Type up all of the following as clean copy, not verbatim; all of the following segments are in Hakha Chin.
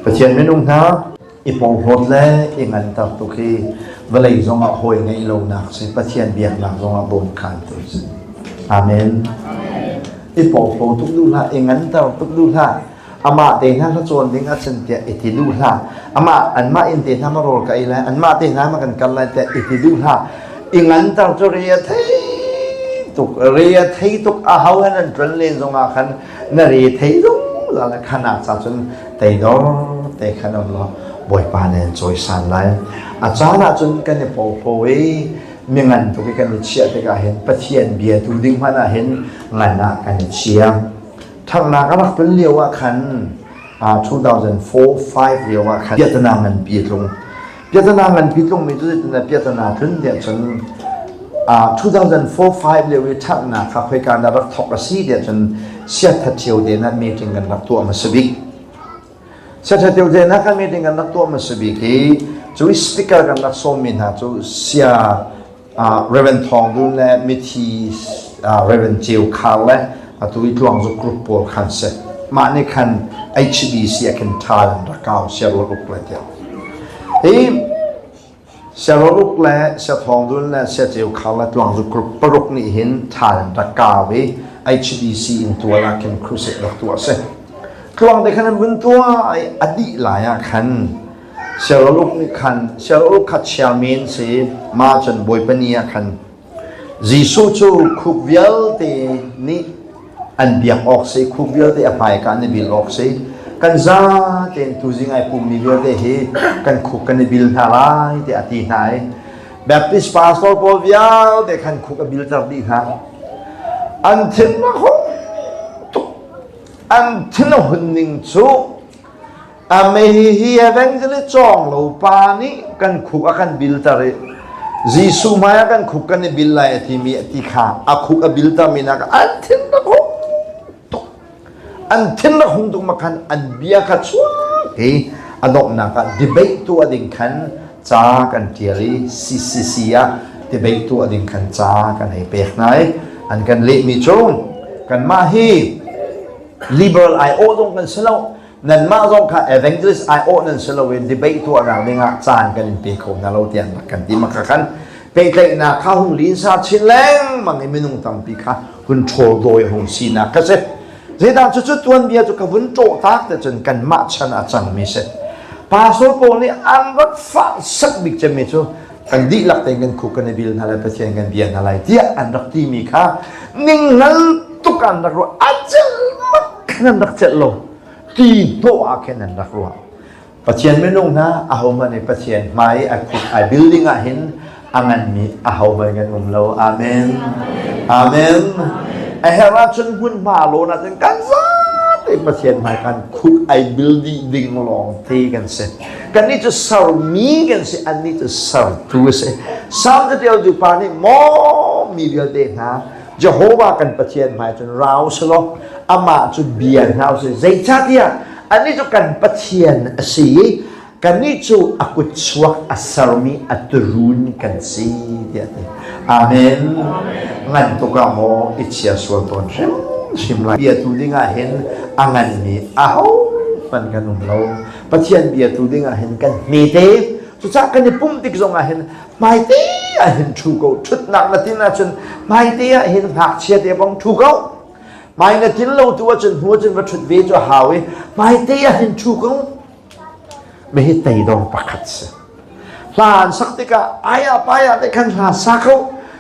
Pathian minung hna i porhlawt le i nganter tuk hi vawlei zongah hawi ngeih lonak si Pathian biaknak zongah bawmkhantu si. Amen. I porhlaw tuk duh hlah, i nganter tuk duh hlah. Amah te hna hla cawn ding ahcun tiah i ti duh hlah. Amah anmah inn te hna ma rawl ka ei lai, anmah te hna ma kan kal lai tiah i ti duh hlah. I nganter cu re a thei tuk, re a thei tuk a ho han an ṭuan len zongah khan na re thei zungzal le khanak ca cun teidor te khan um law Bawipa nih an cawisan lai. A caan ah cun kan i porhlaw i mingan tuk i kan i chiah tikah hin Pathian bia tu ding hmanh ah hin ngan ah kan i chia. Ṭhanghnak a rak tlun lio ah khan 2004-5 lio ah khan piahtana nganpi a tlung. Piahtana nganpi tlungmi cu zeitindah piahtana tlun tiah cun 2004-5 lio i ṭhanghnak kha khoika dah rak thawk a si tiah cun siathat cio te na meeting kan rak tuah hmasa bik. Siathat cio te na kan meeting kan rak tuah hmasa bik i cu speaker kan rak sawmmi hna cu sia Reverend Thawng Dun le mithi Reverend Ceu Khar le atu i Tluangzuk group pawl khan si. Mah nih khan HBC ah khin ṭhal an rak kau Siarul Uk le tiah. Hi Siarul Uk le Sia Thawng Dun le Sia Ceu Khar le Tluangzuk group paruk nih hin ṭhal an rak kau i HBC in tual ah khin crusade rak tuah a si. Tluang te khan an vun tuah i a dih lai ah khan Siaraluk nih khan Siaraluk kha chairman si ma cun Bawipa ni ah khan Jesuh cu khuk vialte nih an biak awk si khuk vialte a hmaika an i bil awk si kan za tein tuzing ai pummi vialte hi kan khuk kan i bil hna lai tiah a ti hna i Baptist pastor pawl vialte khan khuk a bilter dih hna an thin a hung tuk an thin a hun ning cu Hihi evangelist cawng lo pa nih kan khuk a kan bilter i Jesuh hmai ah kan khuk kan i bil lai a timi a ti kha a khuk a bilter mi nak an thin rak hung tuk an thin rak hung tuk ma khan an bia kha chuak i a donghnak ah debate tuah ding khan ca kan ṭial i CCC ah debate tuah ding khan ca kan hei pek hna i an kan lehmi cu kanmah hi liberal aiawh zong kan si lo nanmah zong kha evangelist aiawh nan si lo in debate tuahnak dingah caan kan in pe kho hna lo tiah rak kan ti maka khan pehtlaihnak kha hung linsa chin lengmang i minung tampi kha hun ṭhawl dawi hung sinak kha si zeidah cucu tuanbia cu ka vun ṭawh tak te cun kanmah chan a cangmi si pastor pawl nih an rak fah sak bik cemmi cu kan dihlak tein kan khuk kan i bil hna lai Pathian kan bia hna lai tiah an rak timi kha ninghngal tuk an rak ruah a celh mak khan an rak celh lo ti hnawh ah khin an rak ruah Pathian minung hna ahohmanh nih Pathian hmai a khuk ai building ah hin a nganmi ahohmanh kan um lo amen amen a herh ahcun hmunhma lawn ahcun kan zate Pathian hmai kan khuk ai building ding lawng te kan si Kannih cu sermi kan si, annih cu sertu a si. Salm catialtu pa nih maw mi vialte hna Jehovah kan Pathian hmai cun rau selaw amah cu bia hna usih. Zeicahtiah annih cu kan Pathian a si i kannih cu a kut chuak a sermi a turun kan si tiah a ti. Amen. Ngan tuk ah maw i chia sual tawn hrim hrim lai. Biatu ding ah hin a nganmi ahohmanh kan um lo. Pathian bia tu ding ah hin kan hmete cucah kan i pumh tik zong ah hin hmaite ah hin ṭhu ko ṭhutnak na tin ahcun hmaite ah hin ngakchia te bang ṭhu ko hmai na tin lo tu ahcun hnu ahcun va ṭhut ve cu a hau i hmaite ah hin ṭhu ko mi hi teidong pakhat si hla an sak tikah aya paya te khan hla sa ko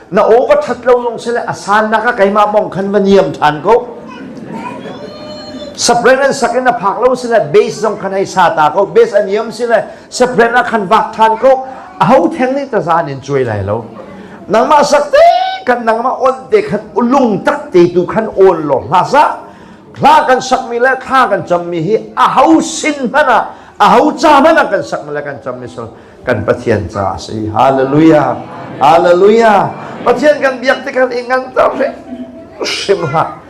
na aw va ṭhat lo zong sile a sannak ah keimah bong khan va niam ṭhan ko sapren an sak in a phak lo sile bass zong khan hei sa ta ko bass a niam sile sapren ah khan vak ṭhan ko a ho theng nih tazan in cuai lai lo nangmah sak te kan nangmah on te khan lung tak te tu khan awn lo hla sa hla kan sakmi le thla kan cammi hi a ho sin hmanh ah a ho ca hmanh ah kan sakmi le kan cammi sul kan Pathian ca a si. Hallelujah. Hallelujah. Pathian kan biak tikah i nganter hrim hlah.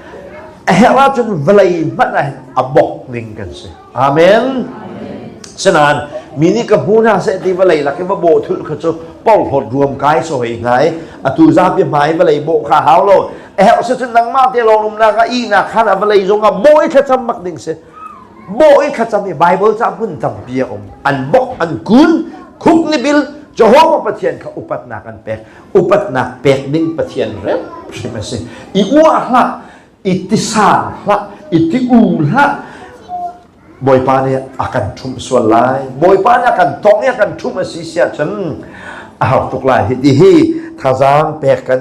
A herh ahcun vawlei hmanh ah a bok ding kan si. Amen. Sinain mi nih ka hmu hna seh ti vawlei lak i va bawh thulh kha cu porhlawt ruam kai so hei hna i atu zapi hmai vawlei bawh kha hau lo. A herh si cun nangmah te lawng umnak ah ihnak khan ah vawlei zong ah bawi thlacam bak ding si. Bawh i thlacam i Bible ca hmun tampi a um. An bok, an kun, khuk ni bil, Jehovah Pathian kha upatnak an pek. Upatnak pek ding Pathian rem hrim a si. I uah hlah, i tisang hlah, i ti u hlah. Bawipa nih a kan ṭhumh sual lai. Bawipa nih a kan tong i a kan ṭhumh a si siah cun a har tuk lai. Hi ti hi thazaang pek kan duh.